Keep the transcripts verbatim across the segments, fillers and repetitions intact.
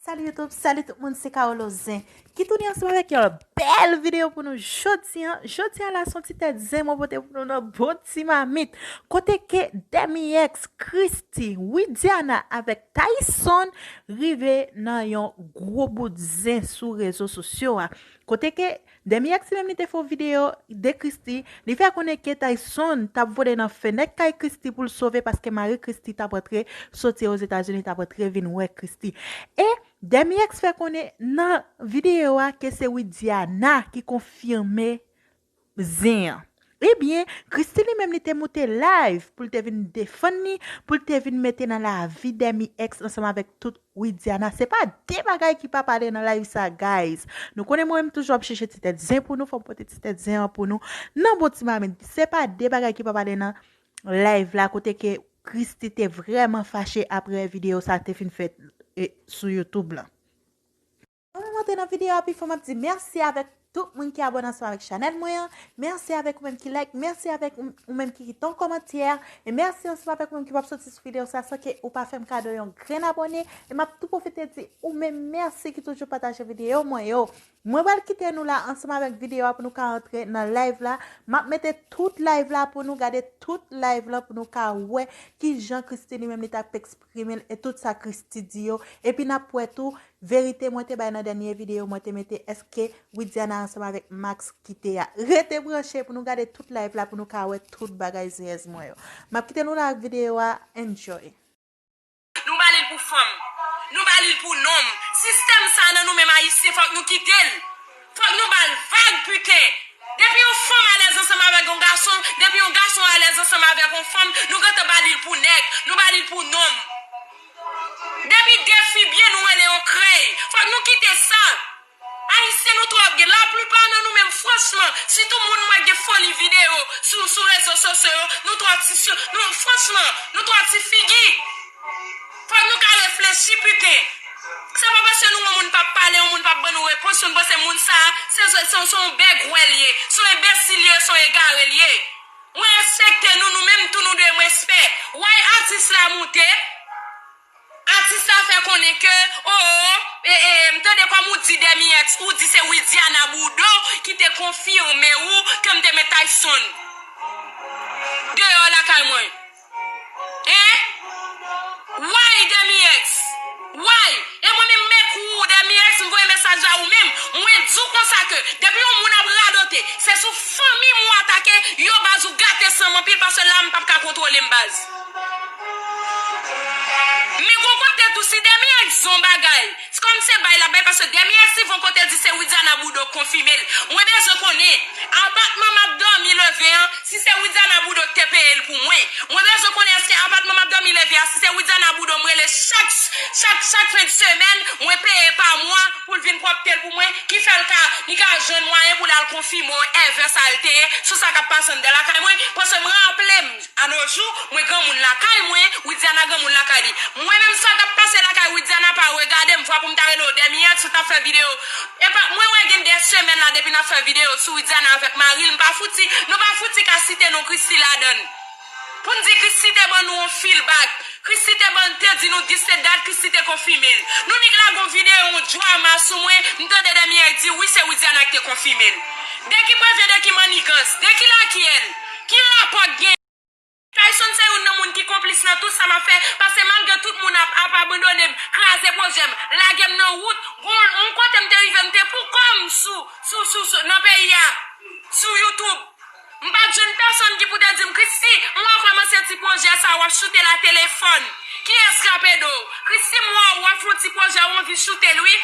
Salut YouTube, salut tout moun, se Carolo Zen ki tounen ansanm avèk yon bèl videyo pou nou jodi an. Jodi an la, se yon ti tèt zen mwen pote pou nou nan bon ti mamit. Kote ke Demi X, Christie, Widiana avèk Tyson rive nan yon gwo bout zen sou rezo sosyo a. Kote ke Demi X li menm li te fè yon videyo de Christie, li fè konnen ke Tyson t ap vole nan fenèt kay Christie pou l sove paske mari Christie t ap rantre soti Ozetazini, t ap rantre vin wè Christie. E Demi X fè konnen nan videyo a ke se Widiana ki konfime zen an. Ebyen, Christie li menm li te moute live pou l te vin defann li, pou l te vin mete nan lavi Demi X ansanm avèk tout Widiana. Se pa de bagay ki pa pale nan live sa, guys. Nou konnen mwen menm toujou ap chèche ti tèt zen pou nou, fò m pote ti tèt zen an pou nou. Nan bon ti mamit, se pa de bagay ki pa pale nan live la, kote ke Christie te vrèman fache apre videyo sa te fin fèt, e, sou YouTube la. Anvan m antre nan videyo a pi fon, m ap di mèsi avèk tout moun ki abòne ansanm avèk chanèl mwen an. Mèsi avèk ou menm ki like, mèsi avèk ou, ou menm ki kite yon kòmantè. E mèsi ansanm avèk ou menm ki p ap soti sou videyo sa san ke ou pa fè m kado yon grenn abòne. E m ap tou pwofite di ou menm mèsi ki toujou pataje videyo mwen yo. Mwen pral kite nou la ansanm avèk videyo a pou nou ka antre nan live la. M ap mete tout live la pou nou gade tout live la pou nou ka wè kijan Christie li menm li t ap eksprime l e tout sa Christie di yo. Epi n ap wè tou verite mwen te bay nan dènye videyo mwen te mete èske Widiana ansanm avèk Max kite a. Rete branche pou nou gade tout live la pou nou ka wè tout bagay zeyèz mwen yo. M ap kite nou la ak videyo a, enjoy. Nou ba li l pou fanm. Nou ba li l pou nonm. Sistèm sa nan nou menm Ayisyen, fòk nou kite l. Fòk nou ba l vag, piten. Depi yon fanm alèz ansanm avèk yon gason, depi yon gason alèz ansanm avèk yon fanm, nou gentan ba li l pou nèg, nou ba li l pou nonm. Depi de fi byen, nou rele yon krèy. Fòk nou kite sa. Ayisyen, nou twò gen. Laplipa nan nou menm, franchman, sitou moun mwen gen foli videyo sou, sou rezo sosyo yo, nou twò ti sou, nou, franchman, nou twò ti figi. Fòk nou ka reflechi, piten. Se pa paske nou wè yon moun p ap pale, yon moun p ap ban nou repons, nou panse moun sa a, se, se, se, se yon bèg wè l ye, se yon enbesil l ye, se yon egare l ye. Mwen respekte nou, nou menm tou nou dwe m respè. Why atis la moute? Atis la fè konnen ke, o, o, e, e, m tande kòm ou di Demi X, ou di se Widiana Boudon ki te konfime ou ke m te met Tyson deyò lakay mwen. Hein? Why, Demi X? Why? E mwen menm, Mekou, Demi X, m voye mesaj la ou menm. Mwen di w konsa ke depi yon moun ap radote, se sou fanmi m ou atake, yo baz ou gate san m anpil, paske la m p ap ka kontwole m baz. Men gon kote tou, si Demi X di yon bagay, se kòm se bay l ap bay, paske Demi X rive yon kote l di se Widiana Boudon k konfime l. Mwen bezwen konnen, apatman m ap dòmi le ven an, si se Widiana Boudon k te peye l pou mwen. Mwen bezwen konnen èske apatman m ap dòmi le ven an, si se Widiana Boudon m rele chak, chak, chak fen de semèn, mwen peye pa mwa pou l vin pwòpte l pou mwen, ki fè l ka, li ka jwenn mwayen pou l al konfime w èvè sa l te ye, sou sa k ap pase anndan lakay mwen, paske m raple m, a no jou, mwen granmoun lakay mwen, Widiana granmoun lakay li. Mwen menm sa k ap pase lakay Widiana pa regade m, fwa pou m ta rele w Demi X, ou t ap fè videyo. Epa, mwen wè gen de semèn la depi n ap fè videyo sou Widiana avèk mari l, m pa fouti, nou pa fouti ka site non Christie ladan l. Pou n di Christie te ban nou yon fil bak. Christie te ban, te di nou dis se dat Christie te konfime l. Nou nik lage yon videyo, yon drama sou mwen, m tande Demi X di wi se Widiana ki te konfime l. De ki prevyen, de ki mannigans, de ki lakyèl? Ki rapò k gen? Tyson se youn nan moun ki konplis nan tout sa m ap fè, paske malgre tout moun ap, ap abandone m, kraze pwojè m, lage m nan wout, gon, yon kote m te rive, m te pou kò m sou, sou, sou, sou, nan peyi a, sou YouTube. M pa t jwenn pèsonn ki pou te di m, Christie, m wè w kòmanse ti pwojè sa, w ap choute l a telefòn. Kiyès k ap ede w? Christie, m wè w ap fè yon ti pwojè, w anvi choute l, wi.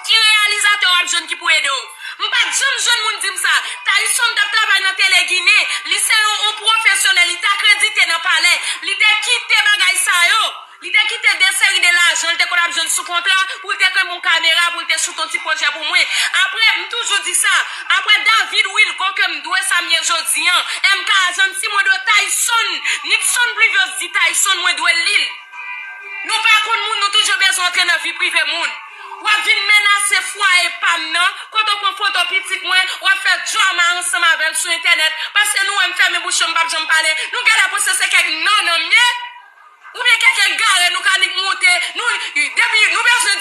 Ki reyalizatè w ap jwenn ki pou ede w? M pa t janm jwenn moun di m sa. Tyson t ap travay nan Tele Ginen. Li se yon, yon pwofesyonèl. Li te akredite nan palè. Li te kite bagay sa yo. Li te kite de seri de lajan li te konn ap jwenn sou kontra pou l te kenbe yon kamera pou l te choute yon ti pwojè pou mwen. Apre, m toujou di sa, apre David Wilgo ke m dwe sa m ye jodi an, M K Ajanti, mwen dwe Tyson Nixon Pluviose di Tyson, mwen dwe li l. Nou pa konn moun, nou toujou bezwen antre nan vi prive moun. W ap vin menase fwaye pa m nan, kote w pran foto pitit mwen, w ap fè drama ansanm avè l sou entènèt, paske nou wè m fèmen bouch yo, m p ap janm pale. Nou genlè panse se kèk nannan m ye? Oubyen kèk egare nou ka nik moute, nou, depi nou bezwen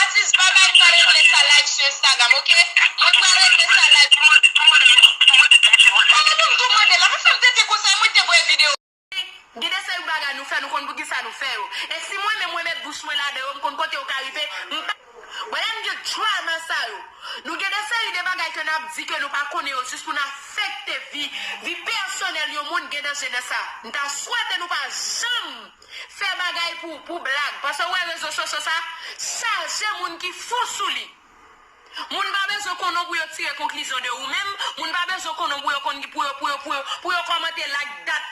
Atis, babay, m pral regle sa live sou Instagram, ok? Mwen pral regle sa live. Pale pou m tou mande la. Mwen fè m tete konsa, mwen te voye videyo. Gen de seri bagay nou fè, nou konn poukisa nou fè yo. E si mwen menm, mwen met bouch mwen ladan yo, m konn kote yo ka rive, m pa. Mwen menm gen drama sa yo. Nou gen de seri de bagay ke n ap di ke nou pa konnen yo, jis pou n afekte vi, vi pèsonèl yon moun. Gen danje nan sa. M ta swete nou pa janm fè bagay pou, pou blag. Paske w wè rezo sosyo sa, chaje moun ki fou sou li. Moun pa bezwen konnen w pou yo tire konklizyon de ou menm. Moun pa bezwen konnen w pou yo konn, pou yo, pou yo, pou yo, pou yo kòmante, like dat,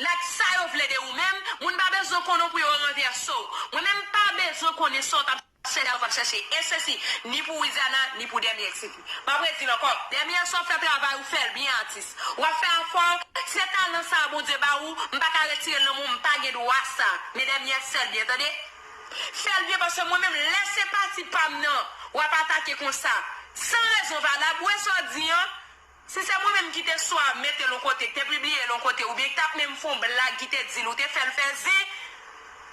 like sa yo vle de ou menm. Moun pa bezwen konnen w pou yo ranvèse w. Mwen menm pa bezwen konnen sa w t ap chèche, w t ap chèche. E sesi, ni pou Widiana, ni pou Dèmyèks. M ap redi l ankò. Dèmyèks, w ap fè travay ou, fè l byen, atis. W ap fè afè w. Se talan sa a Bondye ba ou, m pa ka retire l nan men w, m pa gen dwa sa. Men Dèmyèks, fè l byen, tande? Fè l byen, paske mwen menm, lè se pati pa m nan, w ap atake konsa, san rezon valab. Ou wè sa w di an? Si se mwen menm ki te swa mete l yon kote, ki te pibliye l yon kote, oubyen ki t ap menm fè yon blag ki te di l, ou te fè l fè zen,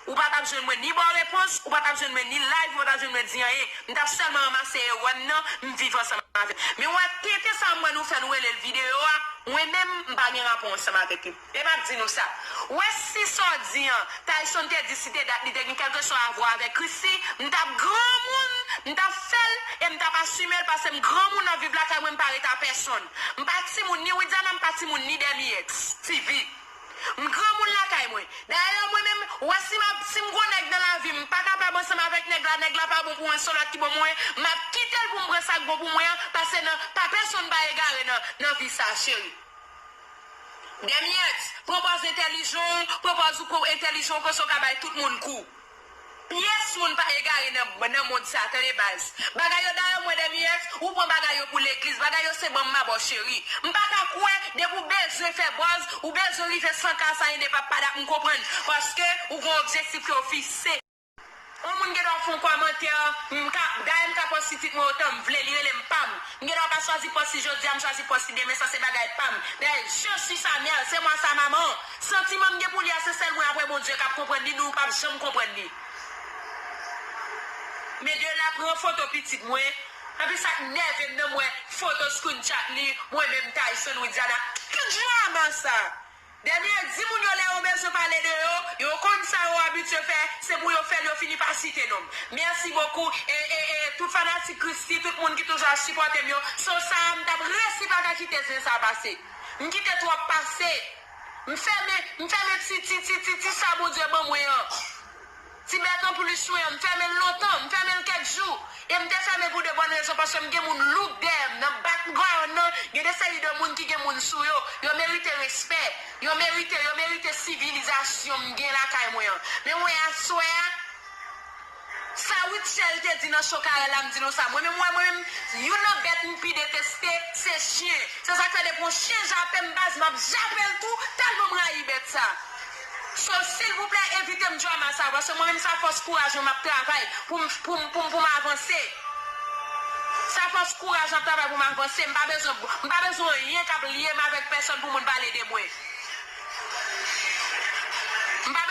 ou pa t ap jwenn mwen ni ba w repons, ou pa t ap jwenn mwen ni live, ou pa t ap jwenn mwen di anyen. M t ap sèlman ranmase erè m nan, m viv ansanm avè l. Men w wè tenten sa m wè nou fè, nou rele l videyo a, mwen menm, m pa gen rapò ansanm avèk li. E m ap di nou sa. Ou wè si sa w di an, Tyson te di si te dat li te gen kèlkeswa avwa avèk Chrissy, m t ap granmoun, m t ap fè l e m t ap asime l paske m granmoun nan viv lakay mwen, m pa ret a pèsonn. M pa timoun ni Widiana, m pa timoun ni Dèmyèks T V. M granmoun lakay mwen. Dayè mwen menm, ou wè si m ap, si m gon nèg nan lavi m, m pa kapab ansanm avèk nèg la, nèg la pa bon pou mwen, se yon lòt ki bon pou mwen, m ap kite l pou m pran sa k bon pou mwen an, paske nan, pa pèsonn pa egare nan, nan vi sa, cheri. Dèmyèks, pran pòz entèlijan w, pran pòz ou kou entèlijan w, konsa w ka bay tout moun kou. Pyès moun pa egare nan, nan mond sa, tande baz. Bagay yo dayè mwen Dèmyèks, ou pran bagay yo pou legliz, bagay yo se ban m mabò cheri. M pa ka kwè, depi w bezwen fè buzz, ou bezwen rive san K sa ende pa pa dat, m konprann. Paske ou gon objektif ke w fikse. Yon moun gen dwa fè yon kòmantè, m ka, dayè m ka pòs ti tit mwen otan m vle, li rele m pa m. M gen dwa pa chwazi pòs li jodi a, m chwazi pòs li demen, sa se bagay pa m. Dayè, je suis sa mère, c'est moi sa maman. Santiman m gen pou li a, se sèl mwen apre Bondye k ap konprann li, nou p ap janm konprann li. Men de la pran foto pitit mwen, anpi sa k nève m nan m wè foto screenshot li, mwen menm Tyson Widiana. Ki drama sa? Dènye di moun yo lè yo bezwen pale de yo, yo konn sa yo abitye fè, se pou yo fè l, yo fini pa site non m. Mèsi bokou, e, e, e, tout fanatik Christie, tout moun ki toujou ap sipòte m yo, so sa a, m t ap resi pa ka kite zen sa pase. M kite twòp pase. M fèmen, m fèmen ti, ti, ti, ti, ti sa Bondye ban mwen an. Ti bèk anplis mwen an, m fèmen l lontan, m fèmen l kèk jou. E m te fèmen pou de bòn rezon, paske m gen moun louk dèyè m. Nan background nan, gen de seri de moun ki gen moun sou yo. Yo merite respè. Yo merite, yo merite sivilizasyon m gen lakay mwen an. Men w wè aswè a, sa Rutshelle te di nan show Carel la, m di nou sa. Mwen menm, mwen, mwen menm, youn nan bèt m pi deteste, se chen. Se sa k fè depi yon chen jape m, baz, m ap jape l tou, tèlman m rayi bèt sa. So, silvouplè, evite m drama sa, paske mwen menm sa fòs kouraj mwen, m ap travay pou m, pou m, pou m, pou m avanse. Sa fòs kouraj m ap travay pou m avanse. M pa bezwen, m pa bezwen anyen k ap lye m avèk pèsòn pou moun pale de mwen. M pa bezwen